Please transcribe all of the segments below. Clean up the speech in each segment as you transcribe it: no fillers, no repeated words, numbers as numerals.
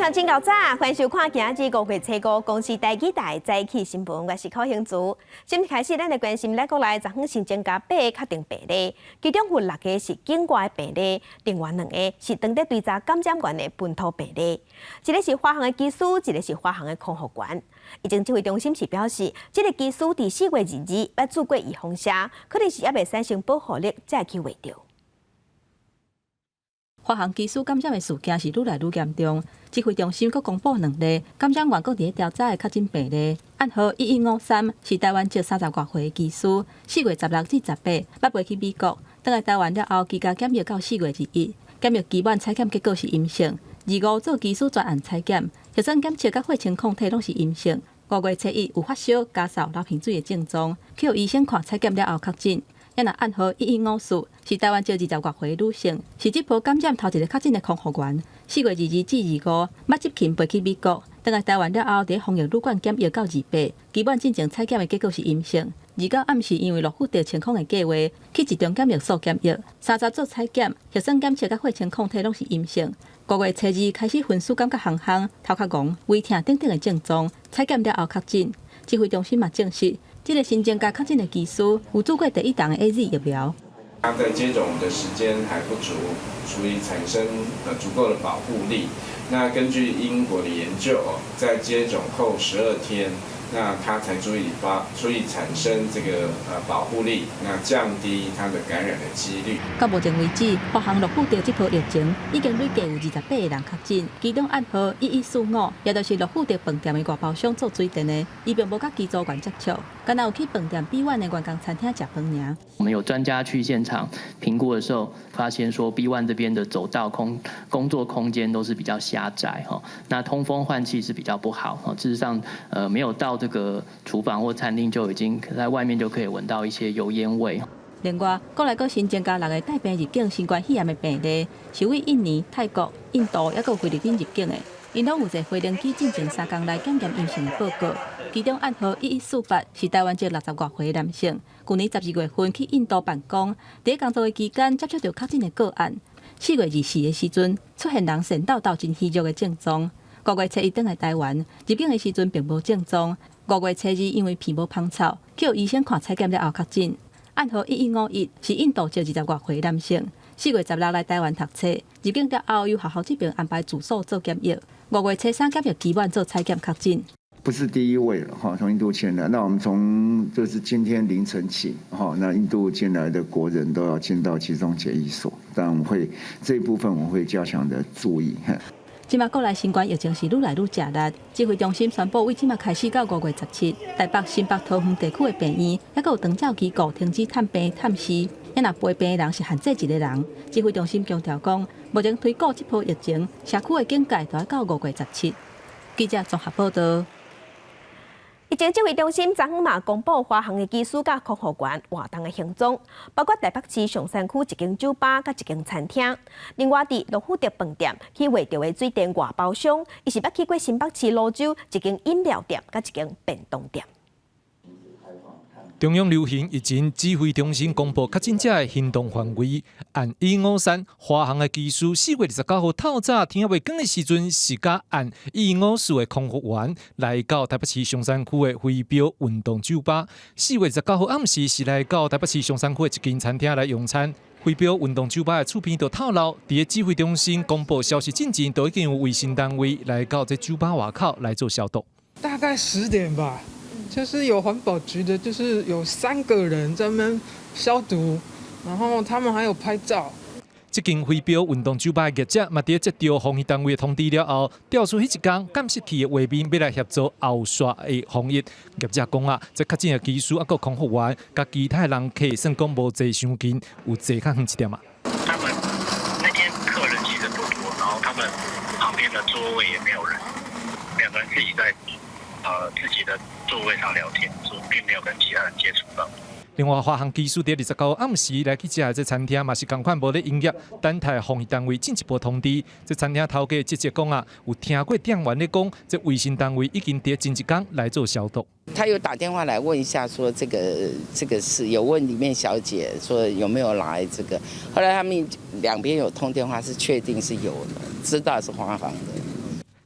朋友請夠早，歡迎收看今仔日5月初5公視台語台早起新聞，我是柯興祖。先開始，咱來關心咱國內昨昏新增加八個確診病例，其中有六個是境外病例，另外兩個是當地追查感染源的本土病例。一个是華航的機師，一個是華航的空服員。疫情指揮中心是表示，這个機師佇4月22捌注過預防射，可能是猶未產生保護力，才會去穢著。華航機師感染的事件是愈來愈嚴重，指揮中心閣公布兩例感染源閣佇咧調查的確診病例，案號1153是台灣籍30外歲的機師，4月16至18捌飛去美國，轉來台灣了後，居家檢疫到4月21，檢疫期滿採檢結果是陰性，25做機師專案採檢，核酸檢測佮血清抗體攏是陰性。5月初一有發燒、咳嗽、流鼻水的症狀，去予醫生看採檢了後確診。抑若案號1154是台灣籍20外歲女性，是這波感染頭一个確診的空服員。4月22至25，捌執勤飛去美國，轉來台灣了後，佇防疫旅館檢疫到28，期滿進前採檢的結果是陰性。29暗時因為諾富特清空的計劃，去集中檢疫所檢疫，30做採檢，核酸檢測佮血清抗體攏是陰性。5月初二開始昏死感覺烘烘、頭殼戇、胃疼等等的症狀，採檢了後確診。指揮中心嘛證實，這个新增加確診的機師有注過第一筒的 AZ 疫苗。他在接種的時間還不足，足以產生足夠的保護力。那根據英國的研究，在接種後12天，那它才足以產生這個保護力，那降低它的感染的幾率。到目前為止，華航諾富特這波疫情已經累計有28個人確診，其中案號1145，也就是諾富特飯店的外包商做水電的，伊並無佮機組員接觸，敢若有去飯店 B one 的員工餐廳食飯爾。我們有專家去現場評估的時候，發現說 B one 這邊的走道工作空間都是比較狹窄哈，那通風換氣是比較不好哈。事實上，沒有到這個廚房或餐廳就已經在外面就可以聞到一些油煙味。另外，國內閣新增加六个帶病入境新冠肺炎的病例，是對印尼、泰國、印度抑閣有菲律賓入境的，𪜶攏有坐飛行機進前3工來檢驗陰性的報告。其中案號1148是台灣籍60外歲男性，舊年12月份去印度辦公，佇工作的期間接觸著確診的個案。4月24的時陣出現人神抖抖真虛弱的症狀。5月初一轉來台灣，入境的時陣並無症狀。5月初二因為鼻無芳臭，去予醫生看採檢了後確診。案號1151是印度籍20外歲男性，4月16來台灣讀冊，入境了後由學校這邊安排住宿做檢疫。5月初三檢疫期滿做採檢確診。不是第一位了哈，從印度進來。那我們從就是今天凌晨起哈，那印度進來的國人都要進到集中檢疫所，但我們會這一部分我們會加強的注意。這馬國內新冠疫情是愈來愈食力，指揮中心宣布，對這馬開始到5月17，台北、新北、桃園地區的病院，抑閣有長照機構停止探病探視，抑若陪病的人是限制一个人。指揮中心強調講，目前推估這波疫情，社區的警戒都愛到5月17。記者綜合報道。疫情指揮中心昨昏嘛公布華航的機師佮空服員活動的行蹤，包括台北市松山區一間酒吧佮一間餐廳。另外，佇諾富特飯店去穢著的水電外包商，伊是捌去過新北市蘆洲一間飲料店佮一間便當店。中央流行疫情指揮中心公布確診者的行動範圍，案153華航的機師4月29號透早天猶未光的時陣，是佮案154的空服員來到台北市松山區的飛鏢運動酒吧。4月29號暗時是來到台北市松山區的一間餐廳來用餐。飛鏢運動酒吧的厝邊就透露，佇咧指揮中心公布消息進前，都已經有衛生單位來到這酒吧外口來做消毒。大概10點吧。就是有環保局的，就是有三個人在那邊消毒，然後他們還有拍照。這間飛鏢運動酒吧的業者嘛，佇接著防疫單位的通知了後，調出彼一工監視器的畫面，欲來協助後續的防疫。業者講啊，這確診的機師抑閣空服員，佮其他人客算講無坐傷近，有坐較遠一點啊。他們那天客人其實不多，然後他們旁邊的座位也沒有人，兩個人自己在自己的座位上聊天，說並沒有跟其他人接觸到。另外，華航機師佇29號暗時來去食的這餐廳嘛是仝款無咧營業，等待防疫單位進一步通知。這餐廳頭家直接講啊，有聽過店員咧講，這衛生單位已經佇前一工來做消毒。他有打電話來問一下，說這個是有問裡面小姐說有沒有來這個，後來他們兩邊有通電話，是確定是有的，知道是華航的。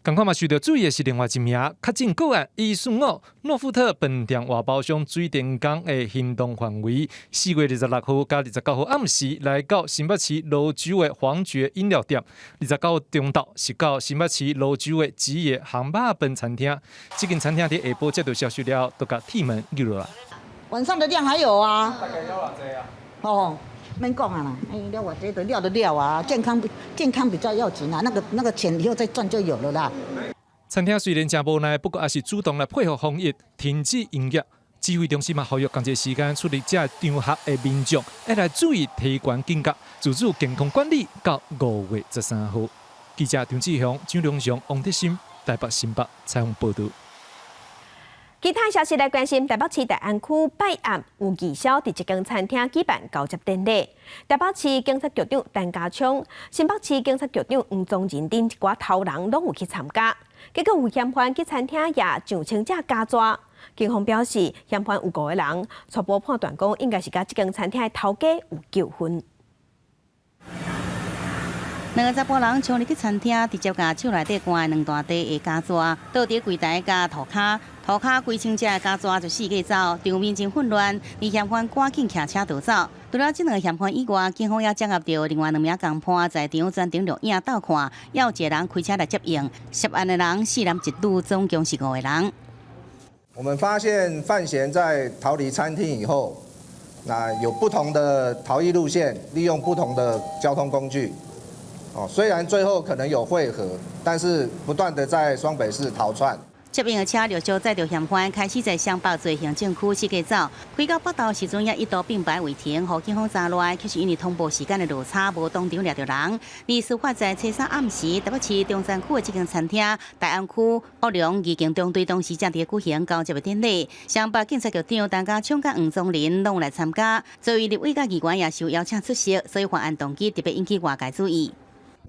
仝款嘛，受著注意的是另外一名確診個案，145諾富特飯店外包商水電工的行動範圍，4月26號佮29號暗時來到新北市蘆洲的黃爵飲料店，29號中晝是到新北市蘆洲的吉野烘肉飯餐廳。這間餐廳佇下晡接到消息了後，就共鐵門扭落來。晚上的量還有啊？大概了偌濟啊？哦，免講啊啦，哎，了偌濟就了就了啊，健康健康比較要緊啊，那個錢以後再賺就有了啦。餐廳雖然誠無奈，不過也是主動來配合防疫，停止營業。指揮中心嘛，呼籲仝一个時間出入這場合的民眾，愛來注意提懸警覺，自主健康管理到5月13號。記者張志雄、張良雄、王德心，台北新北採訪報導。其他消息來關心，台北市大安區拜暗有義消佇一間餐廳舉辦交接典禮。台北市警察局長陳家聰、新北市警察局長黃宗仁等一寡頭人攏有去參加。結果有嫌犯去餐廳也上千隻膠紙。警方表示，嫌犯有五個人，初步判斷講應該是佮這間餐廳的頭家有糾紛。兩个查埔人衝入去餐廳，直接共手內底關的兩大袋的膠紙倒佇櫃台佮塗跤，塗跤幾千隻的膠紙就四界走，場面真混亂。而嫌犯趕緊騎車逃走。除了這兩个嫌犯以外，警方也掌握著另外兩名共犯在場全程錄影鬥看，也有一个人開車來接應。涉案的人四男一女，總共是五个人。我們發現犯嫌在逃離餐廳以後，那有不同的逃逸路線，利用不同的交通工具。哦，雖然最後可能有匯合，但是不斷的在雙北市逃竄。接應的車陸續載著嫌犯，開始在雙北做行政區四界走，開到北投時陣也一度並排違停，予警方查來，卻是因為通報時間的落差，無當場掠著人。而事發在初三暗時，台北市中山區的這間餐廳，大安區惡良義警中隊當時正佇舉行交接的典禮，雙北警察局長陳家聰佮黃宗仁攏有來參加，作為立委佮議員也受邀請出席，所以犯案動機特別引起外界注意。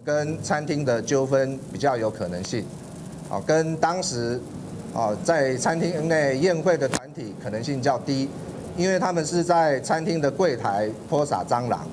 跟餐廳的糾紛比較有可能性，跟當時在餐廳內宴會的團體可能性較低，因為他們是在餐廳的櫃檯潑灑蟑螂，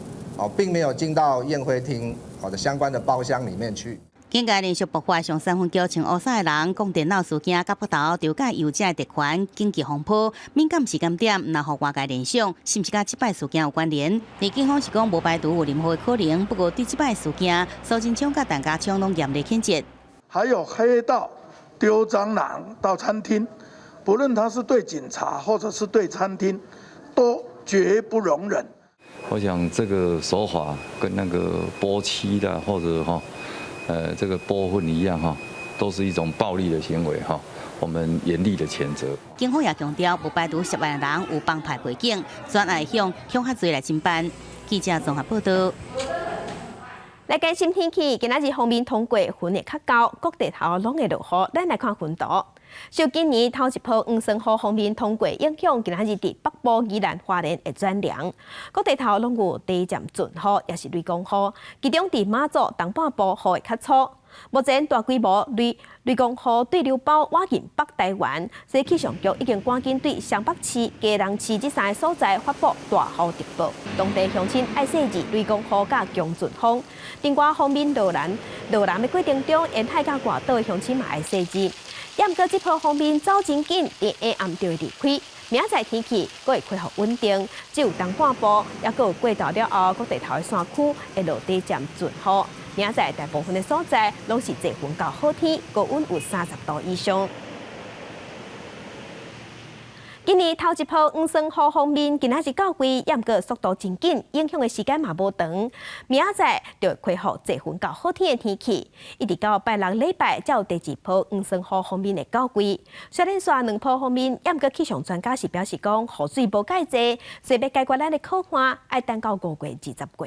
並沒有進到宴會廳的相關的包廂裡面去。警界連續爆發上三分橋穿烏衫的人講電腦事件，佮北投丟甲油者的特權緊急風波，敏感時間點，若予外界聯想，是毋是佮這擺事件有關聯？而警方是講無排除有任何的可能，不過對這擺事件，蘇貞昌佮陳家聰攏嚴厲譴責。還有黑道丟蟑螂到餐廳，不論他是對警察或者是對餐廳，都絕不容忍。我想這個手法跟那個潑漆的或者哈。這個潑糞一樣哈，都是一種暴力的行為哈，我們嚴厲的譴責。警方也強調，無排除涉案人有幫派背景，專愛向恐嚇罪來偵辦。記者綜合報道。來關心天氣，今仔日鋒面通過，雲會較厚，各地頭攏會落雨。咱來看雲圖。受今年頭一波黃酸雨鋒面通過影響，今仔日佇北部、宜蘭、花蓮會轉涼，各地頭攏有低漸陣雨，抑是雷公雨。其中佇馬祖東半部雨會較粗。目前大規模雷公雨對流包倚近北台灣，所以氣象局已經趕緊對雙北市、基隆市這三个所在發布大雨特報，當地鄉親愛細緻雷公雨佮強陣風。另外，鋒面落南落南的過程中，沿海佮外島的鄉親嘛愛細緻。也毋過，這波鋒面走真緊，佇下暗就會離開。明仔載天氣閣會恢復穩定，只有東半部抑閣有過晝了後，各地頭的山區會落低漸陣雨。明仔載大部分的所在攏是濟雲到好天，高溫有30度以上。今年頭一波黃酸雨鋒面，今仔日到位，也毋過速度真緊，影響的時間嘛無長。明仔載就會恢復濟雲到好天的天氣，一直到拜六禮拜才有第二波黃酸雨鋒面會到位。雖然煞兩波鋒面，也毋過氣象專家是表示講，雨水無蓋濟，所以欲解決咱的苦旱，愛等到5月20過。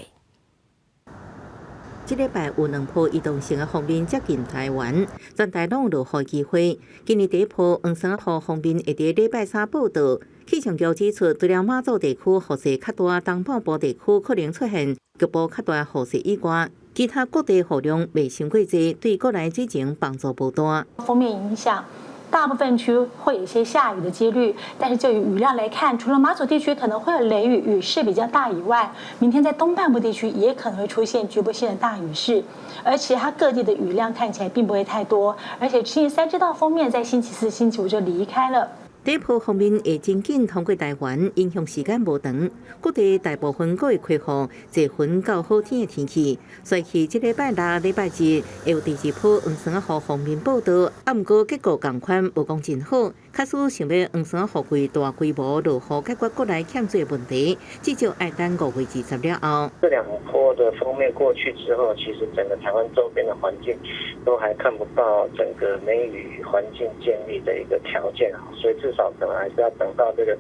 這禮拜有兩波移動性的鋒面接近台灣，全台攏落雨機會。今年第一波黃酸雨鋒面會佇禮拜三報到。氣象局指出，除了馬祖地區雨勢較大，東半部地區可能出現局部較大雨勢以外，其他各地雨量袂傷過濟，對國內水情幫助無大。鋒面影響，大部分區會有一些下雨的幾率，但是就以雨量來看，除了馬祖地區可能會有雷雨，雨勢比較大以外，明天在東半部地區也可能會出現局部性的大雨勢，而其他各地的雨量看起來並不會太多，而且星期三這道鋒面在星期四、星期五就離開了。底波鋒面會真緊通過台灣，影響時間無長，各地大部分閣會恢復濟雲到好天的天氣。所以這禮拜六、禮拜日會有第二波黃霜雨鋒面報道，啊，毋過結果仝款無講真好。假使想欲黃霜雨季大規模落雨解決國內欠水問題，至少愛等5月20了後。這兩波的鋒面過去之後，其實整個台灣周邊的環境都還看不到整個梅雨環境建立的一個條件，所以至少可能還是要等到這個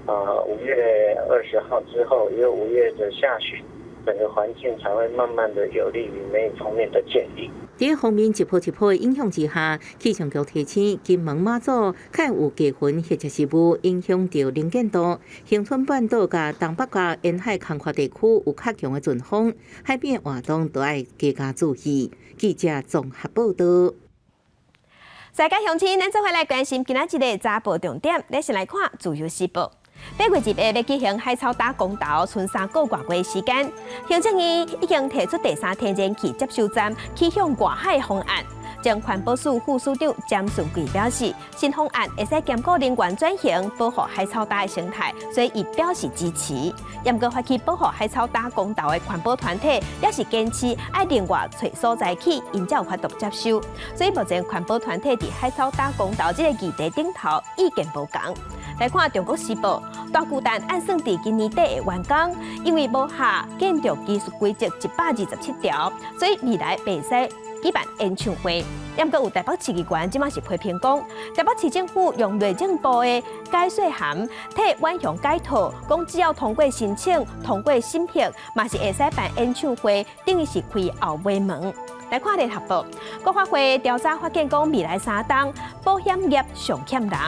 5月20號之後，因為5月的下旬，整個環境才會慢慢的有利於梅雨鋒面的建立。佇鋒面一波一波的影響之下，氣象局提醒金門馬祖較有低雲或者是霧影響著能見度，恆春半島佮東北角沿海空曠地區有較強的陣風，海邊活動都愛加加注意。記者綜合報道。世界鄉親，咱做伙來關心今仔日的早報重點。咱先來看《自由時報》。8月28欲舉行海草礁公投，賰三個外月時間，行政院已經提出第三天然氣接收站去向外海方案。前環保署副署長詹順貴表示，新方案會使兼顧能源轉型，保護海草礁的生態，所以伊表示支持。毋過發起保護海草礁公投的環保團體，也是堅持愛另外揣所在起，𪜶才有法度接收。所以目前環保團體佇海草礁公投這個議題頂頭意見無仝。來看《中國時報》，大巨蛋按算佇今年底會完工，因為無合建築技術規則127條，所以未來袂使舉辦演唱會。毋過有台北市議員這馬是批評講，台北市政府用內政部的解說函替遠雄解套，講只要通過申請、通過審核，嘛是會使辦演唱會，等於是開後尾門。來看聯合報，國發會調查發現講，未來3冬保險業上欠人，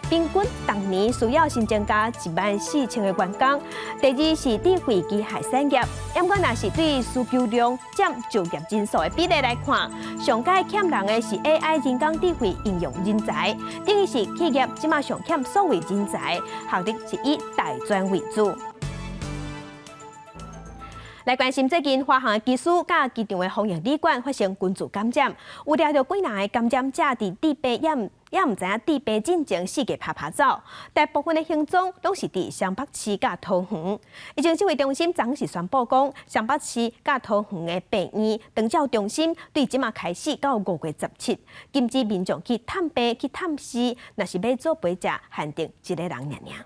平均逐年需要新增加1萬4千個員工。第二是智慧機械產業，毋過若是對需求量佔就業人數的比例來看，上蓋欠人的是 AI 人工智慧應用人才，等於是企業這馬上欠數位人才，學歷是以大專為主。來關心最近華航的機師佮機場的防疫旅館發生群聚感染，有掠著幾若個感染者佇治病也毋知影治病進前四界趴趴走，大部分的行蹤攏是佇雙北市佮桃園。疫情指揮中心昨昏是宣布講，雙北市佮桃園的病院、長照中心對這馬開始到5月17，禁止民眾去探病、去探視，若是欲做陪食，限定一个人爾爾。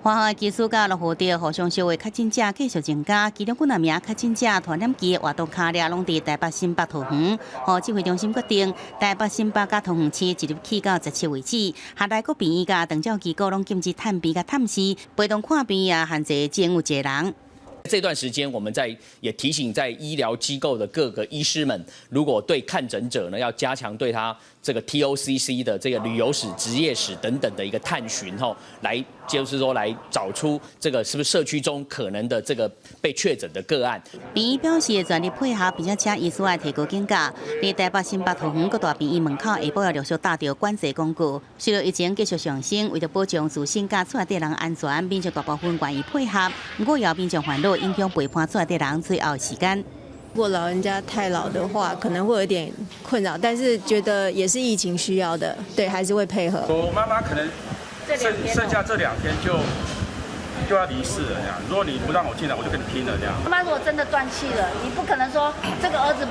華航的機師佮羅湖的互相相的確診者繼續增加，其中幾若名確診者傳染期活動卡掠攏佇台北新北桃園，予指揮中心決定，台北新北佮桃園市一日起到17為止，轄內各病院佮長照機構攏禁止探病佮探視，陪同看病也限制只有一個人。這段時間，我們在也提醒在醫療機構的各個醫師們，如果對看診者呢，要加強對他這個 TOCC 的這個旅遊史、職業史等等的一個探尋，吼，來就是說來找出這個是不是社區中可能的這個被確診的個案。病院表示全力配合，並且請醫師愛提高警覺。佇台北新北桃園各大病院門口下晡也陸續貼著管制廣告。隨著疫情繼續上升，為著保障自身佮厝內底人安全，民眾大部分願意配合。毋過也有民眾煩惱，影響陪伴厝內底人最後時間。如果老人家太老的話，可能會有點困擾，但是覺得也是疫情需要的，對，還是會配合。我媽媽可能剩下這兩天就要離世了，這樣。如果你不讓我進來，我就跟你拼了，這樣。媽媽如果真的斷氣了，你不可能說這個兒子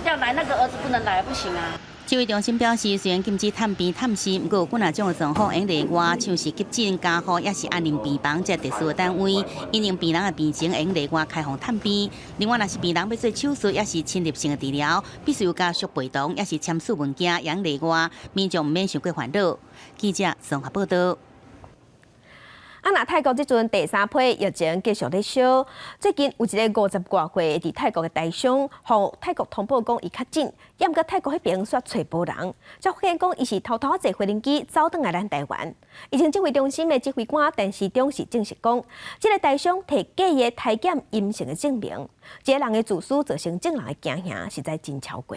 要來，那個兒子不能來，不行啊。指揮中心表示，雖然禁止探病探視，毋過有幾若種的狀況會例外，像是急診、加護，抑是安寧病房這特殊的單位，因應病人的病情會例外開放探病。另外，若是病人欲做手術，抑是侵入性的治療，必須有家屬陪同，抑是簽署文件，會例外，民眾毋免傷過煩惱。記者綜合報道。啊，若泰國這陣第三波疫情繼續咧燒，最近有一个50外歲佇泰國的台商，予泰國通報講伊確診，毋過泰國彼爿煞揣無人，才發現講伊是偷偷坐飛行機走轉來咱台灣。疫情指揮中心的指揮官陳時中是證實講，這个台商提假的篩檢陰性的證明，這个人的自私造成眾人的驚嚇，實在真超過。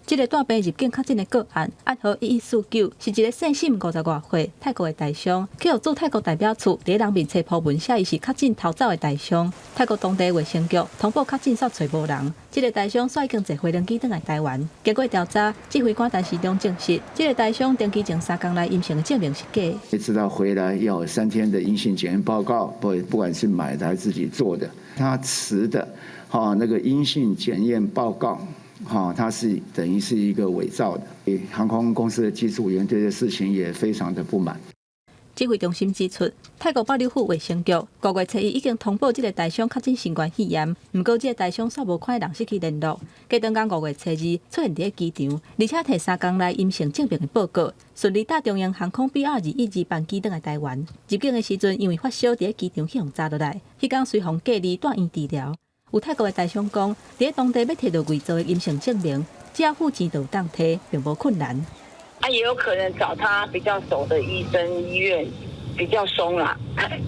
這个帶病入境確診的個案，案號1149，是一个姓沈50外歲泰國的台商，去予駐泰國代表處佇人面冊鋪文寫伊是確診逃走的台商。泰國當地衛生局通報確診煞揣無人，這个台商煞已經坐飛機轉來台灣。經過調查，指揮官陳時中證實，這个台商登機前3工內陰性的證明是假。你知道回來要有3天的陰性檢驗報告，不管是買的還是自己做的，他持的哈那個陰性檢驗報告。哈，它是等於是一個偽造的。航空公司的機組員對這事情也非常的不滿。指揮中心指出，泰國巴里府衛生局5月初一已經通報這个台商確診新冠肺炎，毋過這个台商煞無看人失去聯絡。隔當工5月初二出現佇咧機場，而且提3工內陰性證明的報告，順利搭長榮航空 BR212班機轉來台灣。入境的時陣，因為發燒佇咧機場去予查落來，彼工隨予隔離住院治療。有泰國的台商講，佇咧當地欲提著偽造的陰性證明，只要付錢就有當提，並無困難。啊，也有可能找他比較熟的醫生醫院比較鬆啦。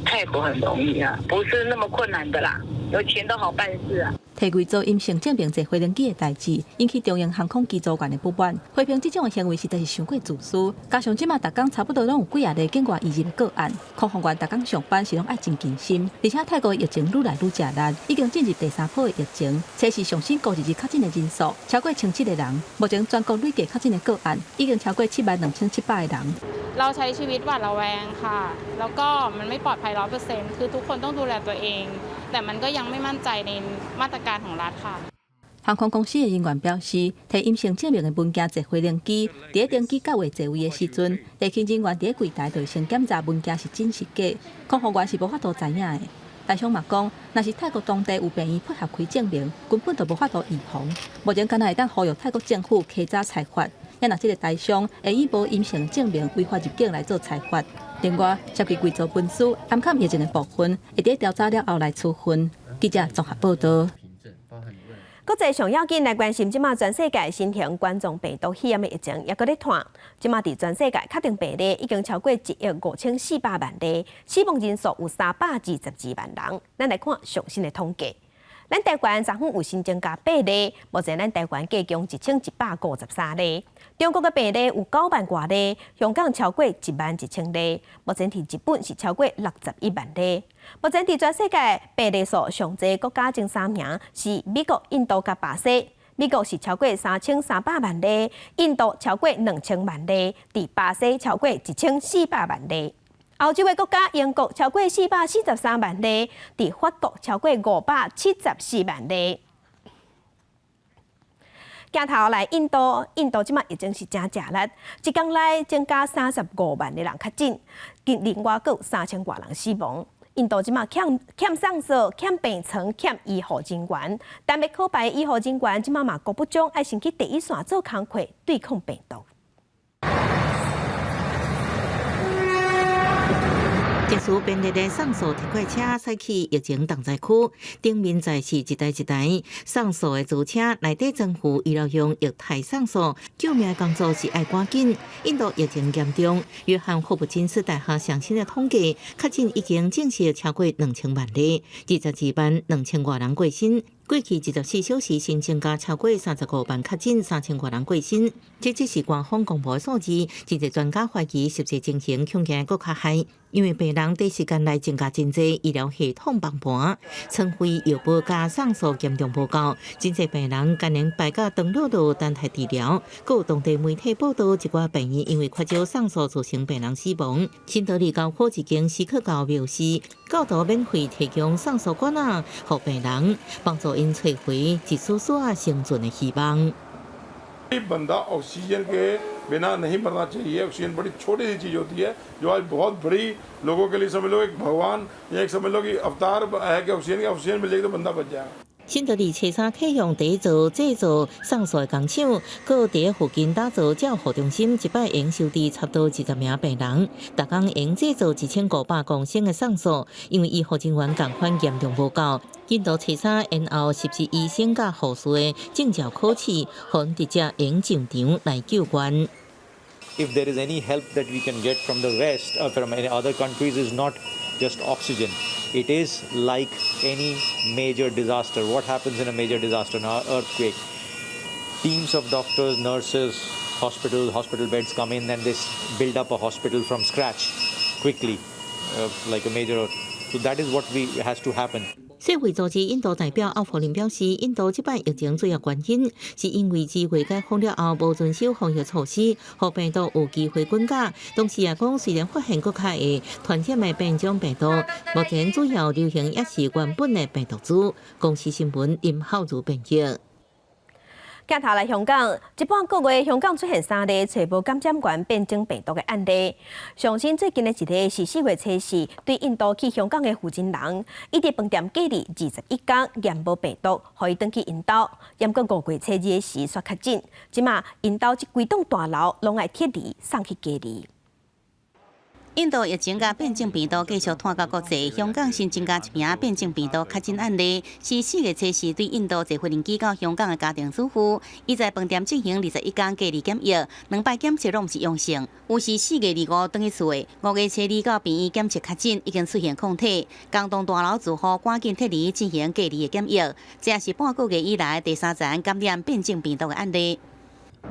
泰國很容易啊，不是那麼困難的啦，有錢都好辦事啊。提偽造陰性證明坐飛機的代誌，引起長榮航空機組員的不滿，批評這種的行為實在是傷過自私。加上這馬逐工差不多攏有幾仔例境外移入個案，空服員逐工上班時攏愛真謹慎。而且泰國疫情愈來愈食力，已經進入第三波的疫情，初四上新高一日確診的人數超過1700人，目前全國累計確診的個案已經超過72,700個人。 เราใช้ชีวิตหวาดระแวงค่ะ แล้วก็มันไม่ปลอดภัย100%คือทุกคนต้องดูแลตัวเอง แต่มันก็ยังไม่มั่นใจในมาตรการของรัฐค่ะ 航空公司的人員表示，提陰性證明的文件坐飛機，佇咧登機到位座位的時陣，地勤人員佇咧櫃台就會先檢查文件是真是假，空服員是無法度知影的。台商嘛講，若是泰國當地有病院配合開證明，根本就無法度預防。目前敢若會當呼籲泰國政府稽查裁罰，也若這个台商會以無陰性證明違法入境來做裁罰。另外，涉及偽造文書、掩蓋疫情的部分，會佇調查了後來處分。記者綜合報道。國際上要緊來關心，這馬全世界新型冠狀病毒肺炎的疫情猶閣咧湠。這馬佇全世界確診病例已經超過1億5400萬例，死亡人數有322萬人。咱來看上新的統計。咱台灣昨昏有新增加八例，目前咱台灣計共1153例。中國的病例有9萬外例，香港超過1萬1千例，目前佇日本是超過61萬例。目前佇全世界病例數上濟國家前三名是美國、印度佮巴西。美國是超過3300萬例，印度超過2000萬例，佇巴西超過1400萬例。歐洲的國家英國超過443萬例，佇法國超過574萬例。鏡頭來印度，印度這馬疫情是真食力，一工內增加35萬的人確診，另外閣有3000外人死亡。印度這馬欠欠送素、欠病床、欠醫護人員，但欲考牌醫護人員這馬嘛顧不上，愛先去第一線做工課，對抗病毒。特殊便利的送素特快車駛去疫情重災區，頂面載是一台一台送素的租車，內底裝附醫療用液態送素。救命的工作是愛趕緊。印度疫情嚴重，約翰霍普金斯大學上新的統計，確診已經證實超過2000萬例，22萬2千外人過身。過去24小時新增加超過35萬確診，3000外人過身。這只是官方公布的數字，真濟專家懷疑實際情形恐驚閣較害，因為病人短時間內增加真濟，醫療系統崩盤，床位藥物佮送素嚴重無夠，真濟病人艱難排到長路路等待治療。閣有當地媒體報道，一寡病院因為缺少送素造成病人死亡。新德里高科一間錫克教廟是教徒免費提供送素管仔，予病人幫助𪜶揣回一絲絲仔生存的希望。 बंदा ऑक्सीजन के बिना नहीं मरना चाहिए। ऑक्सीजन बड़ी छोटी सी चीज़ होती है, जो आज बहुत बड़ी लोगों के लिए समझ लो एक भगवान या एक समझ लो कि अवतार है कि ऑक्सीजन ऑक्सीजन मिल जाएगी तो बंदा बच जाएगा。新德里初三啟用第一座製造送素的工廠，閣佇附近打造照護中心，一擺會收治差不多20名病人。逐工會製造1500公升的送素，因為醫護人員仝款嚴重無夠。印度初三延後實施醫生佮護士的證照考試，予直接會上場來救援。 If there is any help that we can get from the West or from any other countries, is not just oxygen. It is like any major disaster. What happens in a major disaster, an earthquake? Teams of doctors, nurses, hospital beds come in and they build up a hospital from scratch quickly, like a major. So that is what we has to happen. 世衛組織印度代表奧弗林表示，印度這擺疫情主要原因是因為自月解封了後無遵守防疫措施，予病毒有機會滾價。同時也講，雖然發現閣較會傳染的變種病毒，目前主要流行也是原本的病毒株。公視新聞林浩如編譯。鏡頭來香港，這半個月香港出現三例揣無感染源變種病毒的案例。上新最近的一例是4月初四對印度去香港的負責人，伊佇飯店隔離21天，驗無病毒，予伊轉去𪜶兜。毋過5月初二時煞確診，這馬𪜶兜這規棟大樓攏愛撤離，送去隔離。印度疫情佮變種病毒繼續拖到國際，香港新增加一名變種病毒確診案例，是4月初四對印度坐飛機到香港的家庭主婦，伊在飯店進行21天隔離檢疫，兩擺檢測攏毋是陽性，有是4月25轉去厝的，5月初二到病院檢測確診，已經出現抗體，共棟大樓住戶趕緊撤離進行隔離的檢疫，這也是半個月以來第三層感染變種病毒的案例。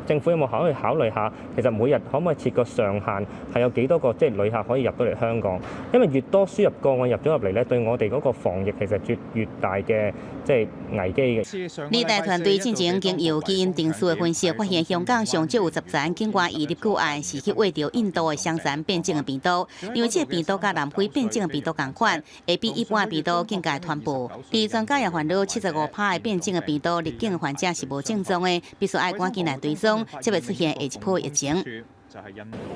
政府有冇考慮下？其實每日可唔可以設個上限，係有幾多個即係旅客可以入到嚟香港？因為越多輸入個案入咗入嚟咧，對我哋嗰個防疫其實越越大嘅即係危機嘅。理大團隊進前經由基因定序的分析，發現香港上少有10層境外移入個案是去餵著印度的雙層變種的病毒，因為這個病毒佮南非變種的病毒仝款，會比一般的病毒更加傳播。而專家也煩惱，75%的變種的病毒入境患者是無症狀的，必須愛趕緊來追蹤，才袂出現下一波疫情。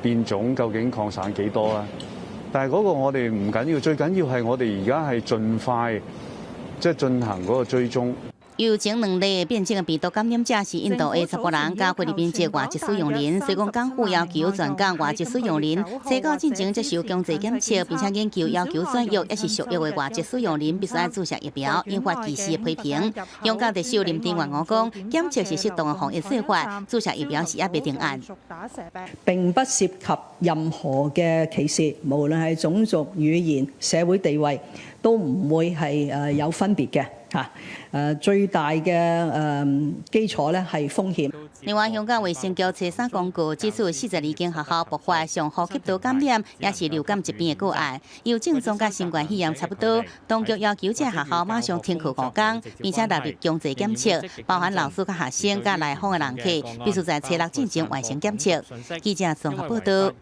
變種究竟擴散幾多啊？但係嗰個我哋唔緊要，最緊要係我哋而家係盡快即係進行嗰個追蹤。有前兩例變種病毒感染者是印度的查埔人佮菲律賓籍外籍使用人，所以講港府要求全港外籍使用人，初到進前接受強制檢測，並且研究要求轉藥抑是續藥的外籍使用人必須愛注射疫苗，引發歧視的批評。香港特首林鄭月娥講，檢測是適當的防疫做法，注射疫苗是猶未定案。並不涉及任何嘅歧視，無論係種族、語言、社會地位，都唔會係有分別嘅嚇。最大嘅基礎咧係風險。另外，香港衛生局初三公告指出，42間學校爆發上呼吸道感染，抑是流感疾病的個案，有症狀佮新冠肺炎差不多。當局要求這學校馬上停課5天，並且納入強制檢測，包含老師佮學生佮來訪的人客，必須在初六進前完成檢測。記者綜合報道。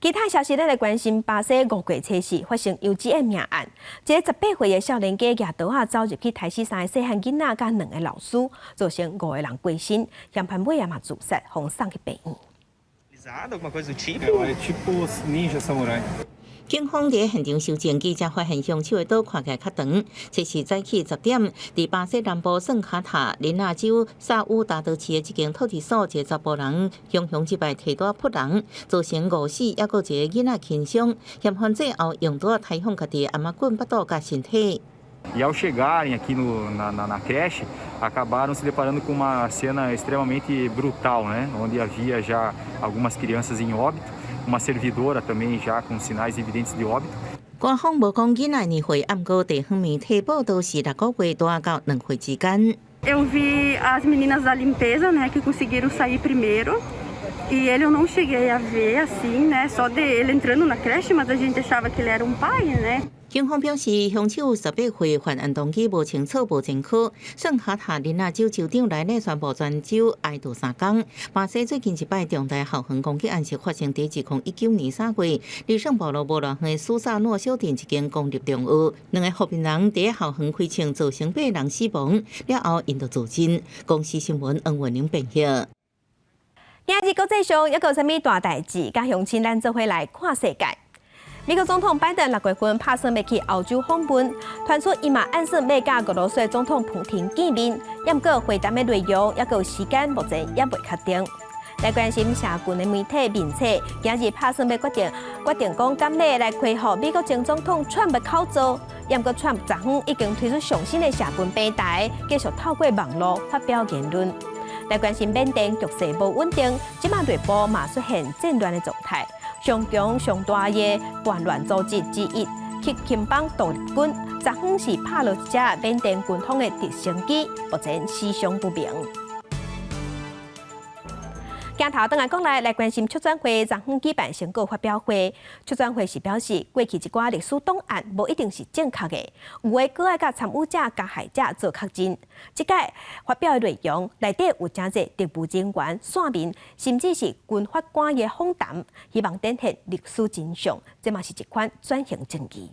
其他消息，咱來關心巴西5月初四發生幼稚園命案，一个18歲的少年家舉刀仔走入去刣死三个細漢囡仔佮兩个老師，造成五個人過身，嫌犯尾仔嘛自殺，予送去病院。 Tipo ninja samurai. 警方佇現場搜證，記者發現兇手的刀看起來較長。這是早起10點，佇巴西南部聖卡塔林納州薩烏達德市的這間托兒所，一個查埔人雄雄一擺提刀撲人，造成五死，抑閣一个囡仔輕傷。嫌犯最後用刀刣訪家己的頷仔棍、腹肚佮身體。 E ao chegarem aqui no, na, na, na creche, acabaram se deparando com uma cena extremamente brutal, né? Onde havia já algumas crianças em óbito, uma servidora também já com sinais evidentes de óbito. 官方無講囡仔年歲，毋過地方媒體報道是6個月大到2歲之間。 Eu vi as meninas da limpeza, né, que conseguiram sair primeiro. E ele eu não cheguei a ver assim, né, só de ele entrando na creche, mas a gente achava que ele era um pai, né? 警方表示，兇手18歲，犯案動機無清楚、無前科。聖卡塔林納州州長萊內宣布全州哀悼3天。巴西最近一擺重大校園攻擊案是發生佇2019年3月，佇聖保羅無偌遠的蘇薩諾小鎮一間公立中學，兩个黑面人佇校園開槍，造成八人死亡，了後𪜶就自盡。公視新聞黃文玲編譯。今日國際上猶閣有啥物大代誌？佮鄉親咱做伙來看世界。美國總統拜登6月份拍算欲去歐洲訪問，傳出伊嘛按算欲佮俄羅斯總統普廷見面，毋過會談的內容猶閣時間目前猶未確定。來關心社群的媒體面冊，今日拍算欲決定講敢欲來恢復美國前總統川普口座，毋過川普昨昏已經推出上新的社群平台，繼續透過網路發表言論。來關心緬甸局勢無穩定，這馬內部嘛出現戰亂的狀態。上強上大的叛亂組織之一，克欽邦獨立軍，昨昏是拍落一架緬甸軍方的直升機，目前死傷不明。鏡頭轉來講來來關心促轉會昨昏舉辦成果發表會，促轉會是表示過去一寡歷史檔案無一定是正確的，有的閣愛佮參與者、加害者做確認。這屆發表的內容內底有誠濟特務人員、線民，甚至是軍法官的訪談，希望展現歷史真相。這嘛是一款轉型正義。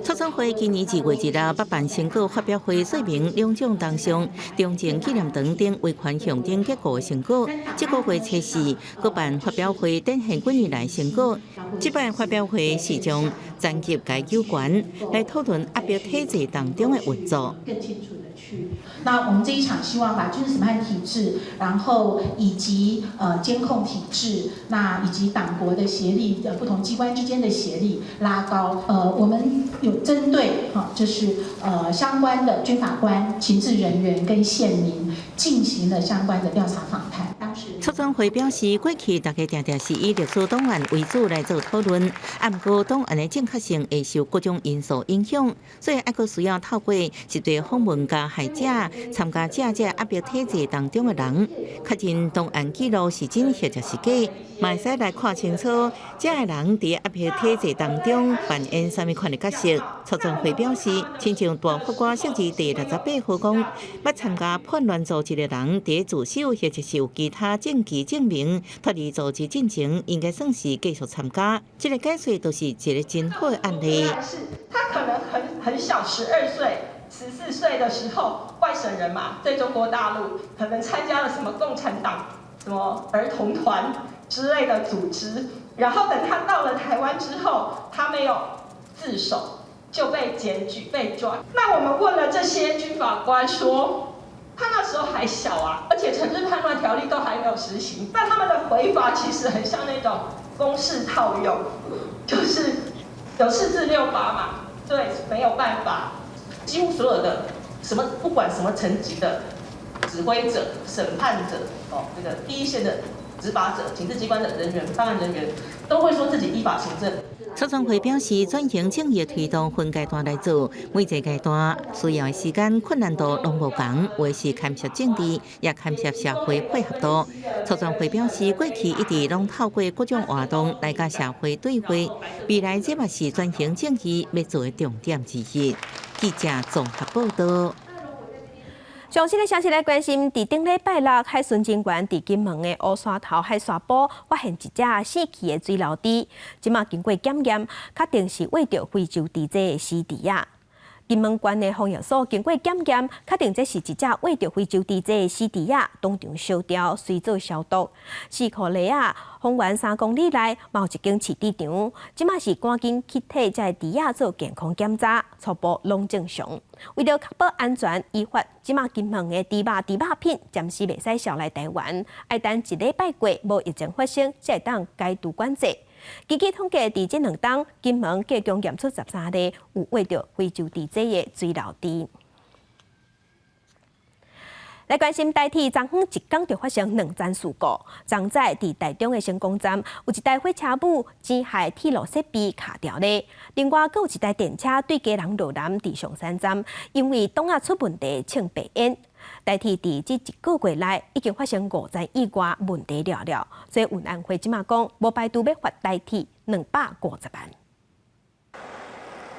促轉會今年2月2日捌辦成果發表會，說明兩蔣當上中正紀念堂頂維權象徵結構的成果。這個月初四閣辦發表會，展現幾年來成果。這擺發表會是將層級改有關來討論壓迫體制當中的運作。更清楚的去，那我們這一場希望把軍事審判體制，然後以及監控體制，那以及黨國的協力，不同機關之間的協力拉高。我們有針對哈，就是相關的軍法官、情治人員跟線民進行了相關的調查訪談。當時促轉會表示，過去大家定定是以歷史檔案為主來做討論，啊，毋過檔案的正確性會受各種因素影響，所以猶閣需要透過實地訪問加害者、參加者這壓迫體制當中的人，確認檔案記錄是真抑者是假，嘛會使來看清楚這个人佇壓迫體制當中扮演啥物款的角色。促轉會表示，親像大法官釋字第68號講，捌參加叛亂組織的人，佇自首或者是有其他證據證明脫離組織進前，應該算是繼續參加。這個解說就是一個真好的案例。是他可能很小，12歲、14歲的時候，外省人嘛，在中國大陸可能參加了什麼共產黨、什麼兒童團之類的組織，然後等他到了台灣之後，他沒有自首，就被檢舉被抓。那我們問了這些軍法官說，他那時候還小啊，而且懲治叛亂條例都還沒有實行。那他們的回法其實很像那種公式套用，就是有釋字68嘛，對，沒有辦法，幾乎所有的什麼不管什麼層級的指揮者、審判者，哦，這個第一線的執法者、情治機關的人員、辦案人員，都會說自己依法行政。促轉會表示，轉型正義推動分階段來做，每一個階段需要的時間、困難度攏無仝，有的是牽涉政治，也牽涉社會配合度。促轉會表示，過去一直攏透過各種活動來佮社會對話，未來這嘛是轉型正義欲做的重點之一。記者綜合報道。上新的消息來關心，佇頂禮拜六，海巡人員佇金門的烏山頭海沙埔發現一隻死去的水螻豬，這馬經過檢驗，確定是餵著非洲豬隻的死豬仔。金門縣的防疫所經過檢驗，確定這是一隻餵著非洲豬隻的死豬仔，當場燒掉，隨做消毒。四箍犁仔，方圓3公里內，嘛有一間飼豬場，這馬是趕緊去替這个豬仔做健康檢查，初步攏正常。為著確保安全，依法這馬金門的豬肉、豬肉品暫時袂使銷來台灣，愛等一禮拜過無疫情發生，才會當解除管制。根據統計，佇這2冬，金門計共驗出13例有餵著非洲豬隻的水螻豬。來關心台鐵，昨昏一工就發生兩樁事故。昨早佇台中的成功站，有一台火車母剪害鐵路設備卡牢咧。另外，閣有一台電車對基隆路南佇松山站，因為擋仔出問題，衝白煙。台鐵佇這一個月內已經發生五樁意外，問題了了。所以運安會這馬講，無排除欲罰台鐵250萬。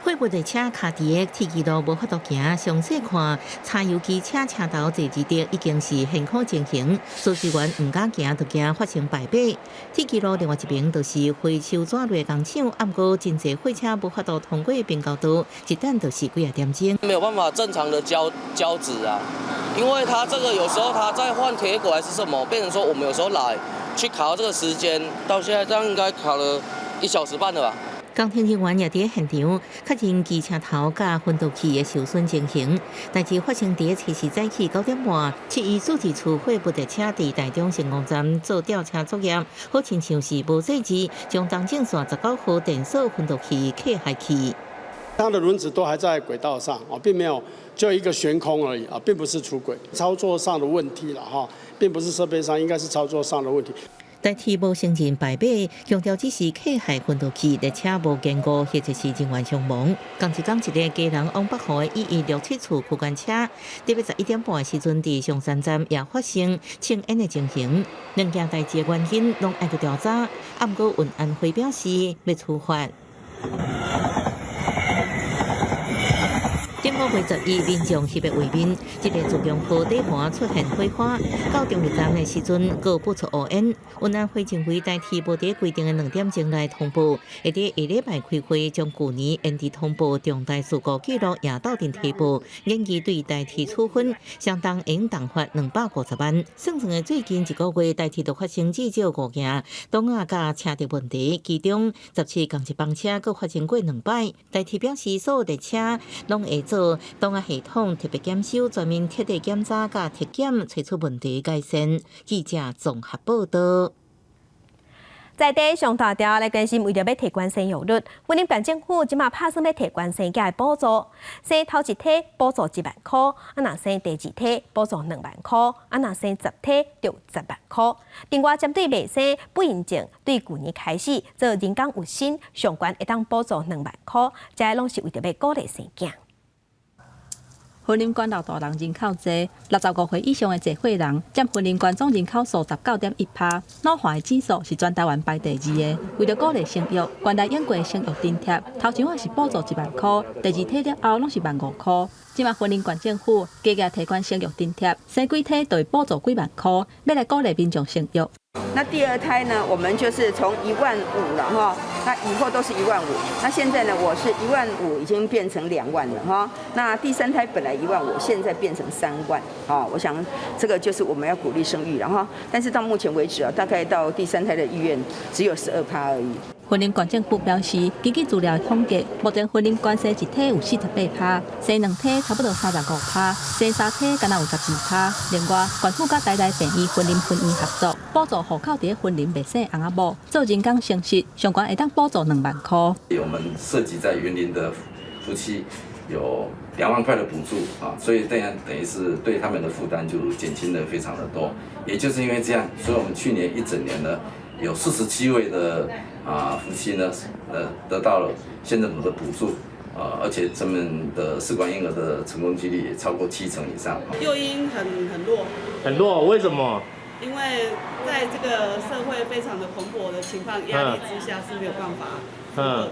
貨物列車卡佇个鐵支路無法度行，詳細看，柴油機車車頭坐佇著已經是現況情形，操作員毋敢行，就驚發生敗火。鐵支路另外一邊就是回收紙類工廠，啊，毋過真濟貨車無法度通過平交道，一等就是幾仔點鐘。沒有辦法正常的交紙啊，因為他這個有時候他在換鐵軌還是什麼，變成說我們有時候來去卡這個時間，到現在這樣應該卡了1小時半了吧。工程人員也佇現場確認機車頭佮分導器的受損情形。代誌發生佇初四早起9點半，714處貨物列車佇台中成功站做吊車作業，好親像是無細緻，將東正線19號電鎖分導器磕下去。它的輪子都還在軌道上啊，並沒有就一個懸空而已啊，並不是出軌，操作上的問題了哈，並不是設備上，應該是操作上的問題。台鐵無承認敗馬，強調只是客械昏倒去，列車無經過或者是人員傷亡。仝一工一个基隆往北湖的1167次區間車，特別11點半的時陣，佇松山站也發生衝煙的情形。兩件代誌的原因攏愛閣調查，啊，毋過運安會表示欲處罰。頂個月11，民眾翕的畫面，這个自強號底盤出現火花，到中壢站的時陣，閣噴出烏煙。運安會認為台鐵無佇規定的2點鐘內通報，會佇下禮拜開會，將舊年延遲通報重大事故記錄也鬥陣提報，研議對台鐵處分，相當應重罰250萬。算算的最近一個月，台鐵就發生至少五件擋仔佮車滴問題，其中17仝一班車閣發生過兩擺。台鐵表示，所有列車攏會做擋仔系統特別檢修、全面徹底檢查、佮體檢，揣出問題改善。記者綜合報導。在地上大條來關心，為著欲提懸生育率，雲林縣政府這馬拍算欲提懸生囝的補助，生頭一胎補助1萬箍，啊若生第二胎補助2萬箍，啊若生10胎就10萬箍。另外，針對未生不孕症，對舊年開始做人工授精，上懸會當補助2萬箍，這攏是為著欲鼓勵生囝。雲林縣老大人人口濟，65歲以上的濟歲人佔雲林縣總人口數19.1%，老化的指數是全台灣排第二个。為著鼓勵生育，縣內用過生育津貼，頭一仔是補助1萬箍，第二胎了後攏是1.5萬箍。這馬雲林縣政府加額提懸生育津貼，生幾胎就會補助幾萬箍，欲來鼓勵民眾生育。那第二胎呢，我們就是從1.5萬了哈，那以後都是1.5萬。那現在呢，我是1.5萬已經變成2萬了哈。那第三胎本來1.5萬，現在變成3萬。啊，我想這個就是我們要鼓勵生育了哈。但是到目前為止啊，大概到第三胎的意願只有12%而已。雲林縣政府表示，根據資料統計，目前雲林縣生一胎有48%，生兩胎差不多35%，生三胎敢若有12%。另外，縣府佮台大病院雲林分院合作，補助戶口佇雲林未生翁仔某做人工生殖，上懸會當補助2萬箍。我們設計在雲林的夫妻有2萬塊的補助啊，所以這樣等於是對他們的負擔就減輕了非常的多。也就是因為這樣，所以我們去年一整年呢，有47位的夫妻呢，得到了縣政府的補助，而且他們的試管嬰兒的成功幾率也超過70%以上。誘因很弱，很弱，為什麼？因為在這個社會非常的蓬勃的情況壓力之下是沒有辦法負荷的。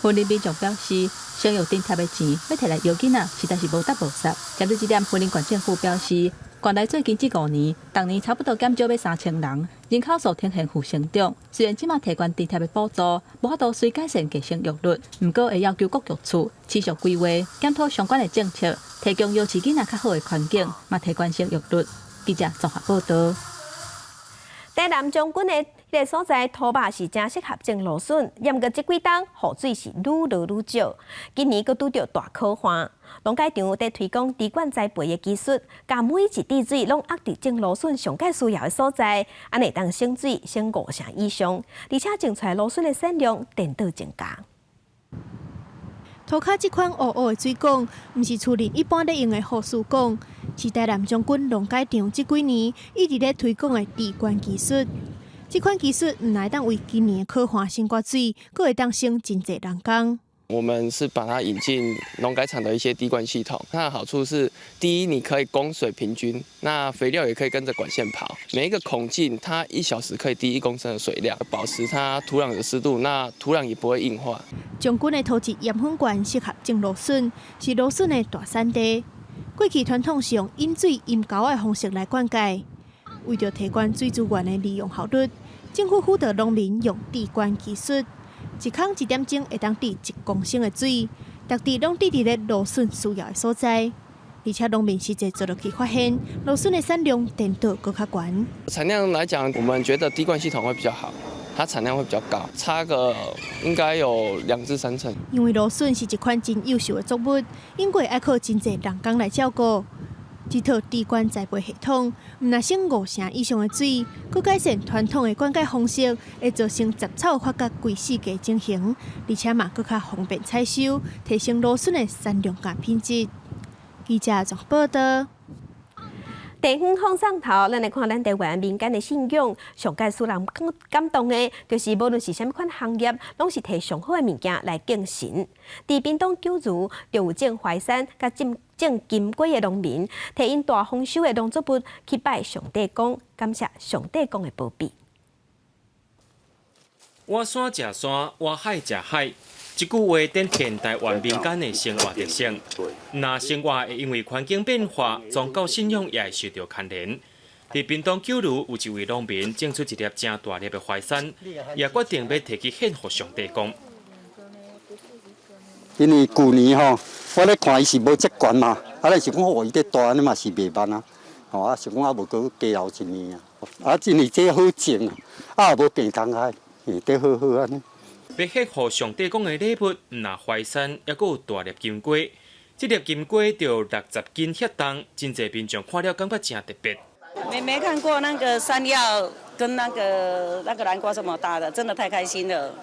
雲林民眾表示，生育津貼的錢欲提來搖囡仔，實在是無得無失。針對這點，雲林縣政府表示，縣內最近這5年，逐年差不多減少欲3000人，人口數呈現負成長。雖然這馬提懸津貼的補助，無法度隨改善低生育率，毋過會要求各局處持續規劃，檢討相關的政策，提供搖飼囡仔較好的環境，嘛提懸生育率。記者綜合報導。台南將軍的彼个所在土肉是誠適合種蘆筍，毋過這幾冬雨水是愈落愈少。今年閣拄著大洘旱，農改場佇推廣滴灌栽培的技術，共每一滴水攏壓佇種蘆筍上蓋需要的所在，按呢會當省水省5成以上，而且種出來蘆筍的產量顛倒增加。塗跤這款烏烏的水管，毋是厝裡一般咧用的雨水管，是台南將軍農改場這幾年一直咧推廣的滴灌技術。這款技術毋但會當為今年的洘旱省寡水，閣會當省真濟人工。我們是把它引進農改場的一些滴灌系統，它的好處是，第一，你可以供水平均，那肥料也可以跟着管線跑。每一個孔徑，它1小時可以滴1公升的水量，保持它土壤的濕度，那土壤也不會硬化。將軍的土質鹽分懸，適合種蘆筍，是蘆筍的大產地。過去傳統是用引水引溝的方式來灌溉，為著提懸水資源的利用效率，政府輔導農民用滴灌技術。一空一點鐘會當滴1公升的水，逐滴攏滴佇咧蘆筍需要的所在。而且農民實際做落去發現，蘆筍的產量顛倒閣較懸。產量來講，我們覺得滴灌系統會比較好，它產量會比較高，差個應該有2至3成。因為蘆筍是一款真優秀的作物，應該愛靠真濟人工來照顧。這套滴灌栽培系統，毋但省5成以上的水，閣改善傳統的灌溉方式，會造成雜草發育規四季情形，而且嘛閣較方便採收，提升蘆筍的產量佮品質。記者綜合報導。地方放送頭，咱來看咱台灣民間的信仰，上蓋使人感動的，就是無論是啥物款行業，攏是提上好的物件來敬神。佇屏東九如，就有種淮山佮種金瓜的農民，提𪜶大豐收的農作物去拜上帝公，感謝上帝公的保庇。倚山食山，倚海食海。這句話展現台灣民間的生活特性。若生活會因為環境變化，宗教信仰也會受著牽連。佇屏東九如有一位農民種出一粒誠大粒的淮山，也決定欲提去獻予上帝公。因為舊年吼，我咧看伊是無遮懸嘛，啊，咱想講哦，伊這大按呢嘛是袂慢啊，吼啊，想講啊無閣加留一年啊，啊，因為這好種啊，也無病蟲害，這好好按呢。欲獻予上帝公的禮物，毋但淮山，猶閣有大粒金瓜。這粒金瓜就60斤遐重，真濟民眾看了感覺誠特別。沒看過那個山藥跟那個南瓜這麼大的，真的太開心了。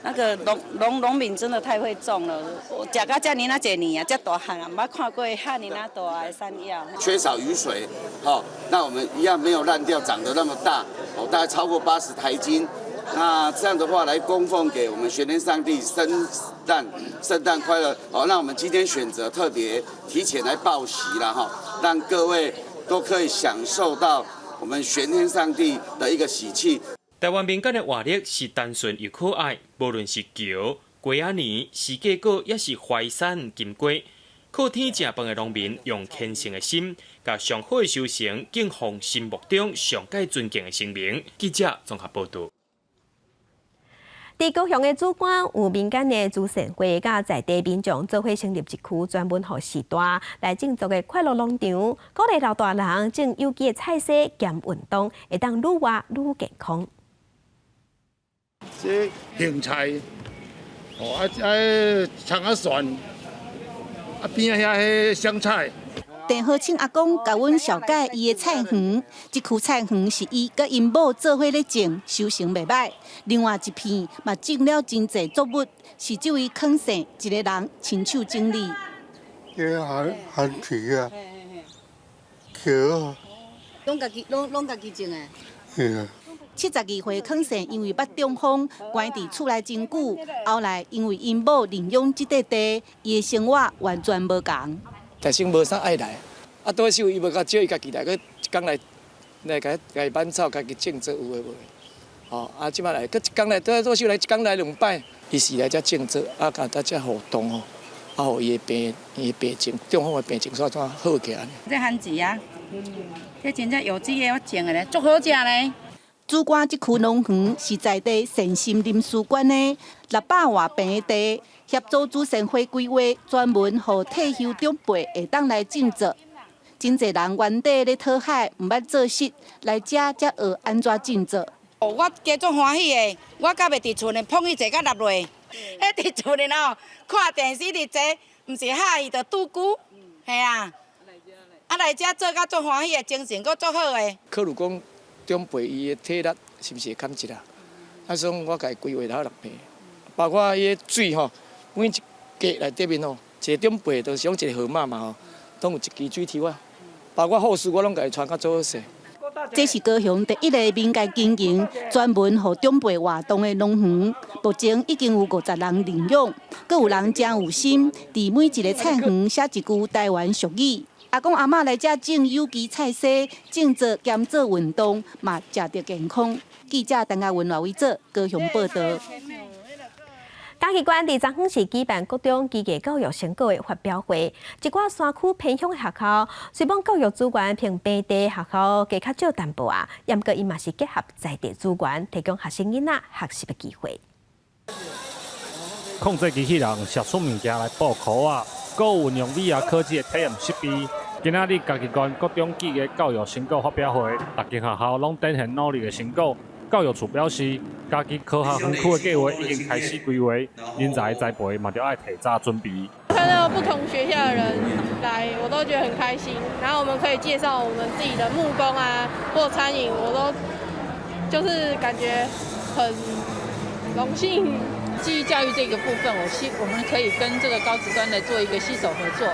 那個農民真的太會種了，我食到遮爾仔濟年啊，遮大漢啊，毋捌看過遐爾仔大的山藥。缺少雨水，好，那我們一樣沒有爛掉，長得那麼大，哦，大概超過80台斤。那這樣的話來供奉給我們玄天上帝，聖誕快樂。哦，那我們今天選擇特別提前來報喜了哈，讓各位都可以享受到我們玄天上帝的一個喜氣。台灣民間的活力是單純又可愛，無論是橋、瓜仔年、四季果，抑是淮山金瓜，靠天食飯的農民用虔誠的心，共上好的收成敬奉心目中上蓋尊敬的神明。記者綜合報導。佇高雄的梓官有民間的慈善會，佮在地民眾做伙成立一區專門予序大來種作的快樂農場，鼓勵老大人種有機的菜蔬兼運動，會當愈活愈健康。這莧菜，哦啊啊，蔥仔蒜，啊邊仔遐彼香菜。鄭和慶阿公共阮紹介伊的菜園，這區菜園是伊佮𪜶某做伙咧種，收成袂䆀。另外一片嘛種了真濟作物，是這位康姓一个人親手整理。這番番薯啊，茄，攏家己種的。是啊。72歲康姓因為捌中風，關佇厝內真久，後來因為𪜶某認養這塊地，伊的生活完全無仝。但是無啥愛來，啊，拄仔伊無共招伊家己來，閣一工來共伊挽草，家己種作有的無的，吼，啊，這擺來，閣一工來，拄仔手來一工來兩擺，伊是來遮種作，啊，共咱遮互動吼，啊，予伊的病，伊的病情，中風的病情煞怎好起來。這番薯啊，這真正有機的，我種的咧，足好食咧。梓官這區農園是在地善心臨時館的600外坪的地，協助慈善會規劃，專門予退休長輩會當來種作。真濟人原底咧討海，毋捌做穡，來遮才學按怎種作。我加足歡喜的，我敢袂佇厝內碰伊坐甲落落，彼佇厝內哦，看電視佇坐，毋是哈伊就拄久，嘿啊，啊來遮做甲足歡喜的，精神閣足好的。考慮講長輩伊的體力是毋是會減一啦？啊，所以我共伊規劃了6坪，包括伊的水吼，每一格內底面吼，一個長輩就是講一個號碼嘛吼，攏有一支水抽仔，包括護士我攏共伊帶甲做好勢。這是高雄第一個民間經營專門予長輩活動的農園，目前已經有50人認養，閣有人誠有心，佇每一个菜園寫一句台灣俗語。阿公阿嬤來遮種有機菜蔬，種作兼做運動，嘛食得健康。記者陳亞文、賴偉哲高雄報導。嘉義縣佇昨昏是舉辦國中機械教育成果的發表會，一寡山區偏鄉的學校，雖罔教育資源比平地學校加較少淡薄仔，毋過𪜶嘛是結合在地資源，提供學生囡仔學習的機會。控制機器人寫出物件來報考啊，閣有運用 VR 科技的體驗設備。今仔日嘉義縣國中機械教育成果發表會，逐間學校攏展現努力的成果。教育處表示，嘉義科學園區的計劃已經開始規劃，人才栽培嘛，著愛提早準備。看到不同學校的人來，我都覺得很開心。然後我們可以介紹我們自己的木工啊，或餐飲，我都就是感覺很榮幸。技藝教育這個部分，我們可以跟這個高職端來做一個攜手合作。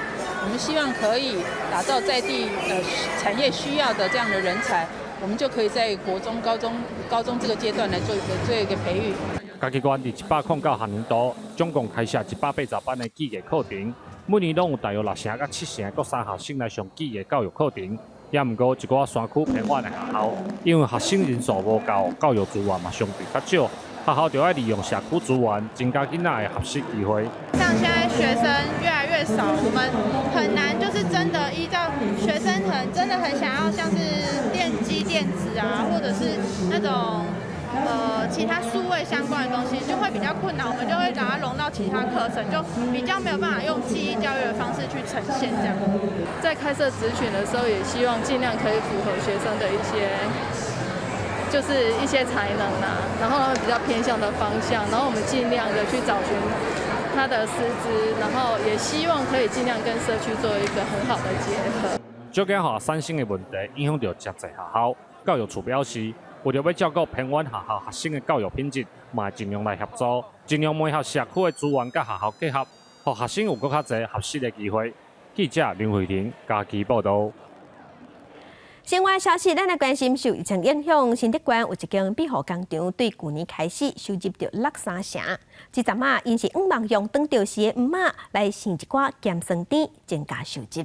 我們希望可以打造在地產業需要的這樣的人才，我們就可以在國中、高中、高中這個階段來做一個培育。嘉義縣佇109學年度總共開設180班的技藝課程，每年攏有大約六成佮七成的國三學生來上技藝教育課程。也毋過一寡山區偏遠的學校，因為學生人數無夠，教育資源嘛相對較少，學校就愛利用社區資源，增加囡仔的學習機會。像現在學生越來越少，我們很難就是真的依照學生很真的很想要像是電機電子啊，或者是那種其他數位相關的東西，就會比較困難。我們就會把它融到其他課程，就比較沒有辦法用技藝教育的方式去呈現這樣。在開設職群的時候，也希望盡量可以符合學生的一些，就是一些才能啊，然後他們比較偏向的方向，然後我們盡量的去找尋他的師資，然後也希望可以盡量跟社區做一個很好的結合。少子化產生的問題影響著誠濟學校，教育處表示，為著欲照顧偏遠學校學生的教育品質，嘛會盡量來協助，盡量媒合社區的資源佮學校結合，予學生有閣較濟學習的機會。記者林慧婷嘉義報導。新聞消息，咱來關心受疫情影響，新竹縣有一間庇護工廠對舊年開始收入著落三成。這陣仔𪜶是向望用當著時的黃仔來生一寡鹹酸甜，增加收入。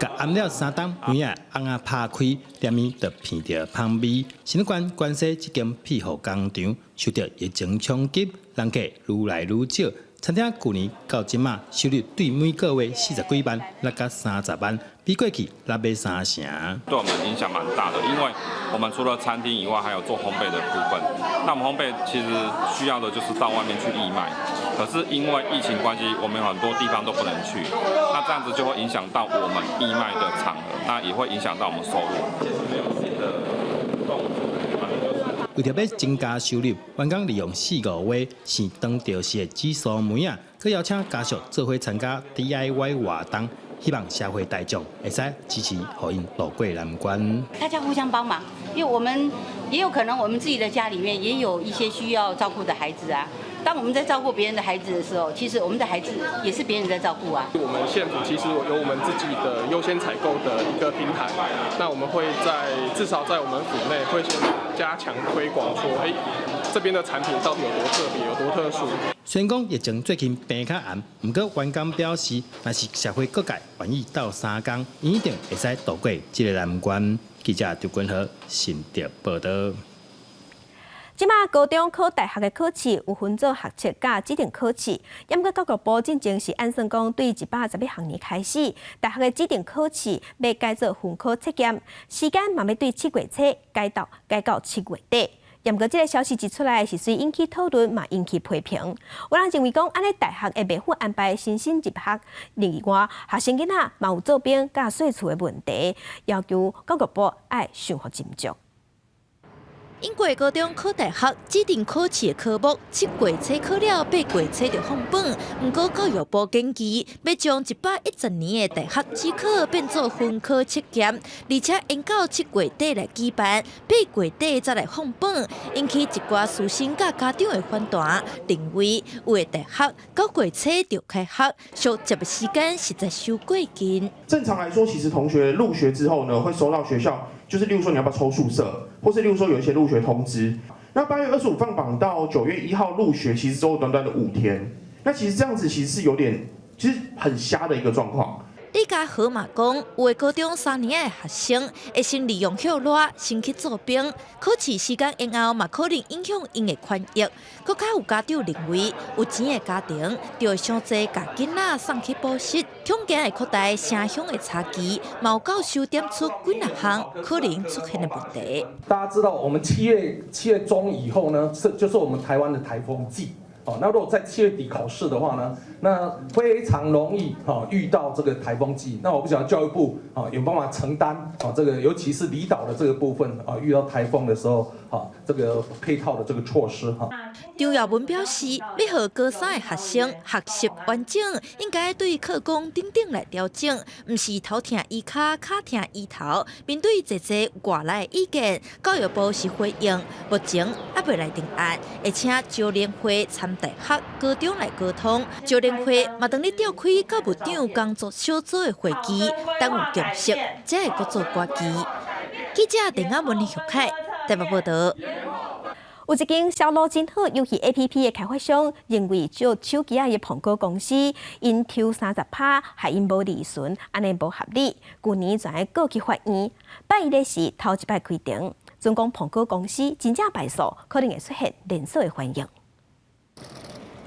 共頷了三冬，門仔甕仔拍開，連面就鼻著芳味。新竹縣關西這間庇護工廠受著疫情衝擊，人客愈來愈少。餐廳舊年到這馬收入對每個月40幾萬，落甲30萬，比過去落欲三成。對我們影響蠻大的，因為我們除了餐廳以外，還有做烘焙的部分。那我們烘焙其實需要的就是到外面去義賣，可是因為疫情關係，我們有很多地方都不能去，那這樣子就會影響到我們義賣的場合，那也會影響到我們收入。為著欲增加收入，員工利用四五月生當著時的紫蘇梅仔，閣邀請家屬做伙參加 DIY 活動，希望社會大眾會使支持，予𪜶渡過難關。大家互相幫忙，因為我們也有可能，我們自己的家裡面也有一些需要照顧的孩子啊。當我們在照顧別人的孩子的時候，其實我們的孩子也是別人在照顧啊。我們縣府其實有我們自己的優先採購的一個平台，那我們會在至少在我們府內會先加強推廣，說，欸，這邊的產品到底有多特別，有多特殊。雖然講疫情最近病較嚴，毋過員工表示，若是社會各界願意鬥相共，一定會使渡過這個難關。記者張君和新竹報導。這馬高中考大學的考試有分做學測佮指定考試，毋過教育部進前是按算講，對111學年開始，大學的指定考試欲改做分科測驗，時間嘛欲對7月初改到7月底。毋過這个消息一出來，是隨引起討論，嘛引起批評。有人認為講，按呢大學會袂赴安排新生入學，另外學生囡仔嘛有做兵佮稅厝的問題，要求教育部愛想予斟酌。英國高中考大學指定考試的科目，7月初考了，8月初就放榜。毋過教育部建議，欲將110年的大學指考變做分科測驗，而且延到7月底來舉辦，8月底才來放榜，引起一寡師生佮家長的反彈，認為有的大學9月初就開學，相接的時間實在傷過緊。正常來說，其實同學入學之後呢，會收到學校。就是例如說你要不要抽宿舍，或是例如說有一些入學通知。那8月25放榜到9月1號入學，其實只有短短的5天。那其實這樣子其實是有點，其實很瞎的一個狀況。李家和嘛講，有的高中3年的學生會先利用歇熱，先去做兵，考試時間延後嘛，可能影響𪜶的權益。閣較有家長認為，有錢的家庭就會傷濟共囡仔送去補習，恐驚會擴大城鄉的差距，嘛有教授點出幾若項可能出現的問題。大家知道，我們7月中以後呢，是就是我們台灣的颱風季。哦，那如果在7月底考試的話呢，那非常容易哈遇到這個颱風季。那我不曉得教育部啊有辦法承擔啊這個，尤其是離島的這個部分啊，遇到颱風的時候啊，這個配套的這個措施哈。張耀文表示，欲予高三的學生學習完整，應該對課綱等等來調整，毋是頭疼醫跤，跤疼醫頭。面對濟濟外來的意見，教育部是回應，目前猶未來定案，會請招聯會參大學、高中來溝通。招聯會嘛當咧召開教務長工作小組的會議，等有共識，才會閣做決議。記者鄧亞文、李玉凱台北報道。有一間銷路真好遊戲 APP 的開發商認為，做手機仔的蘋果公司𪜶抽30%，害𪜶無利潤，按呢無合理。舊年就愛告去法院，拜一的是頭一擺開庭，準講蘋果公司真正敗訴，可能會出現連鎖的反應。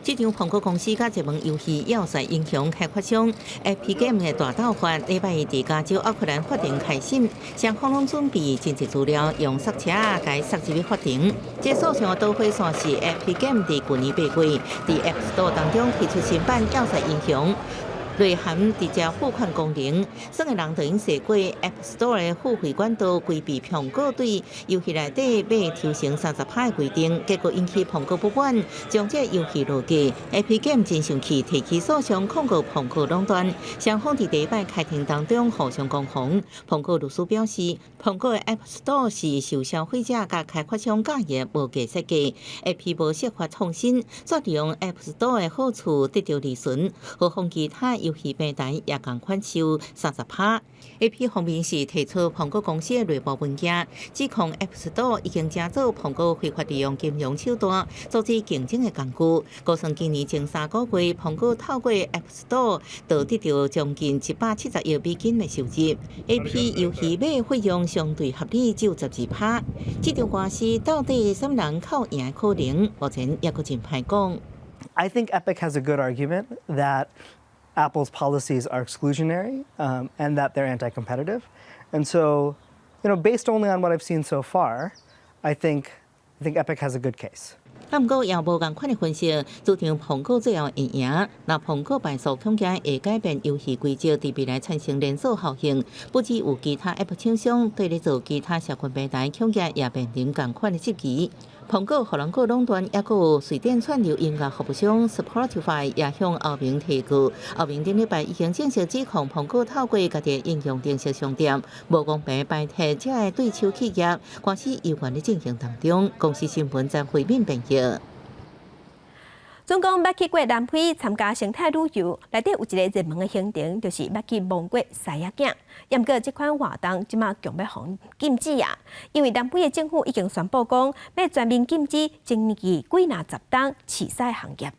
這場蘋果公司佮熱門遊戲《要塞英雄》開發商 Epic Games 的大鬥法，禮拜一佇加州奧克蘭法庭開審，雙方攏準備真濟資料，用塞車共塞入去法庭。這訴訟的導火線是 Epic Games 佇舊年8月，佇 App Store 當中推出新版《要塞英雄》。內含直接付款功能，耍的人就用踅過 App Store 的付費管道，規避蘋果對遊戲內底買抽成30%的規定，結果引起蘋果不滿，將這遊戲落架。Epic Games 真生氣，提起訴訟控告蘋果壟斷。雙方佇第一擺開庭當中互相攻防。蘋果律師表示，蘋果的 App Store 是受消費者佮開發商佮意無價設計，Epic 無設法創新，煞利用 App Store 的好處得著利潤，何況其他遊戲平台也仝款收30%。Epic 方面是提出蘋果公司的內部文件，指控 App Store 已經成做蘋果非法利用金融手段，阻止競爭的工具。估算今年前3個月，蘋果透過 App Store 就得著將近170億美金的收入。Epic 遊戲買費用相對合理，只有12%。這場官司到底啥人較贏可能？目前猶閣真歹講。 I think Epic has a good argument that Apple's policies are exclusionary and that they're anti-competitive. And so, based only on what I've seen so far, I think Epic has a good case. 啊，毋過也無仝款的分析，主張蘋果最後會贏。若蘋果敗訴，恐驚會改變遊戲規則，佇未來產生連鎖效應。不只有其他 App 廠商對咧做其他社群平台，恐驚也面臨仝款的質疑。蘋果予人告壟斷，猶閣有瑞典串流音樂服務商 Spotify 也向歐盟提告。歐盟頂禮拜已經正式指控蘋果透過家己的應用程式商店，無公平排斥這个對手企業，官司猶原咧進行當中。公視新聞曾慧敏編譯。總講欲去過南非參加生態旅遊，內底有一个熱門的行程，就是欲去摸過獅仔囝。毋過這款活動這馬強欲予禁止啊！因為南非的政府已經宣布講，欲全面禁止前期幾若十冬飼獅行業。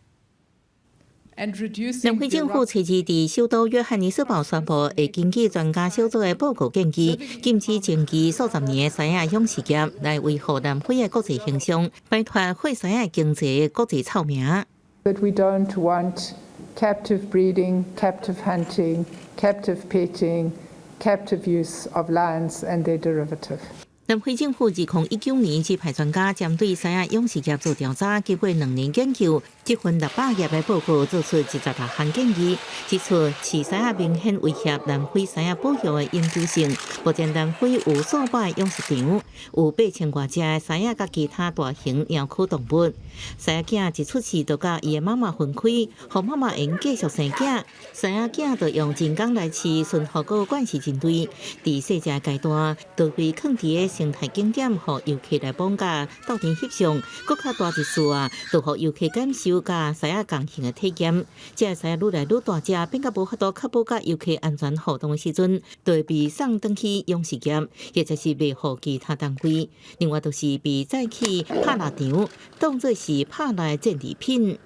南非政府隨即佇首都約翰尼斯堡宣布，會根據專家小組的報告建議，禁止前期數十年的獅仔養殖業，來維護南非的國際形象，擺脫血獅仔經濟國際臭名。 That we don't want captive breeding, captive hunting, captive petting, captive use of lions and their derivative. 南非政府2019年指派專家針對獅仔養殖業做調查，經過2年研究，這份600頁的報告做出26項建議，指出飼獅仔明顯威脅南非獅仔保育的永久性。目前南非有數百養殖場，有8000外隻獅仔佮其他大型貓科動物。獅仔囝一出世就佮伊的媽媽分開，予媽媽會用繼續生囝。獅仔囝就用人工來飼，馴服閣慣勢人類。佇細隻階段，就被囥佇个生態景點，予遊客來摸佮鬥陣翕相，閣較大一次啊，就予遊客感受佮獅仔共行的體驗。這个獅仔愈來愈大隻，變甲無法度確保佮遊客安全互動的時陣，就會被送轉去養殖業，或者是賣予其他單位。另外，就是被載去拍獵場，當做是拍獵的戰利品。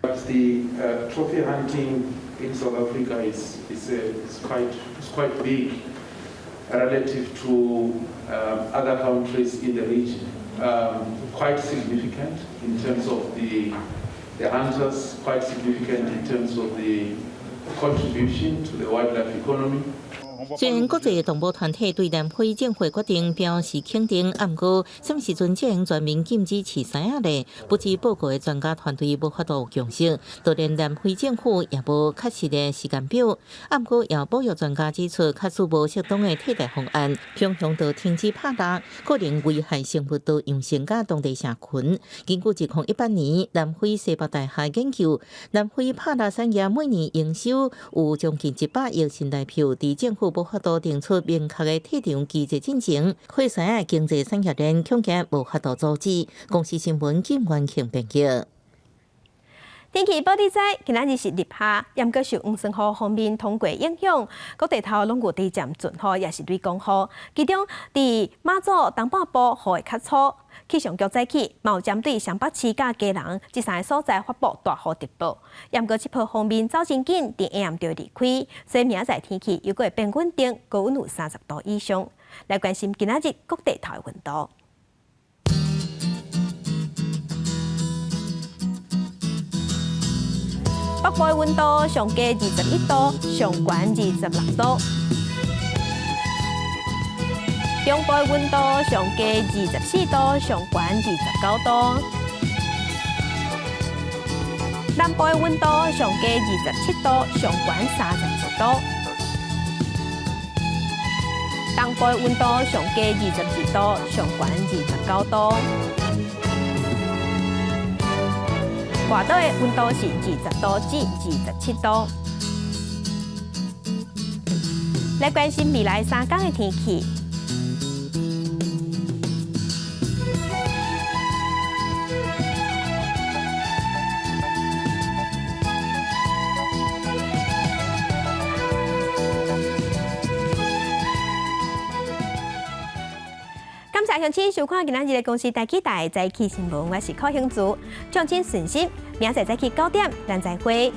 The trophy hunting in South Africa is quite big relative to other countries in the region. Quite significant in terms of the hunters, quite significant in terms of the contribution to the wildlife economy. 雖然國際動保團體對南非政府決定表示肯定，毋過啥物時陣才會全面禁止飼獅仔咧？不止報告的專家團隊無法度共識，就連南非政府也無確實的時間表。毋過，有保育專家指出，假使無適當的替代方案，強強就停止拍獵，可能危害生物多樣性佮當地社群。根據2018年南非西北大學研究，南非拍獵產業每年營收有將近100億新台幣，佇政府無法度定出明確的退場機制進前，火獅仔經濟產業鏈恐驚無法度阻止。公視新聞金元慶編輯。天氣報你知，今仔日是立夏，毋過受黃酸雨鋒面通過影響，各地頭攏有佇漸陣雨，抑是雷公雨。其中，佇馬祖東半部雨會較粗。氣象局早起，嘛有針對雙北市佮基隆這三個所在發布大雨特報。毋過這波鋒面走真緊，佇下暗就會離開，所以明仔載天氣又閣會變穩定，高溫有30度以上。來關心今仔日各地頭的溫度。北部的溫度上低21度，上懸26度。中部的溫度上低24度，上懸29度。南部的溫度上低27度，上懸31度。東部的溫度上低22度，上懸29度。外島的溫度是20度至27度。來關心未來3天的天氣。感謝鄉親收看今仔日的公視台語台早起新聞，我是柯興竹，掌聲順心，明仔載早起9點，咱再會。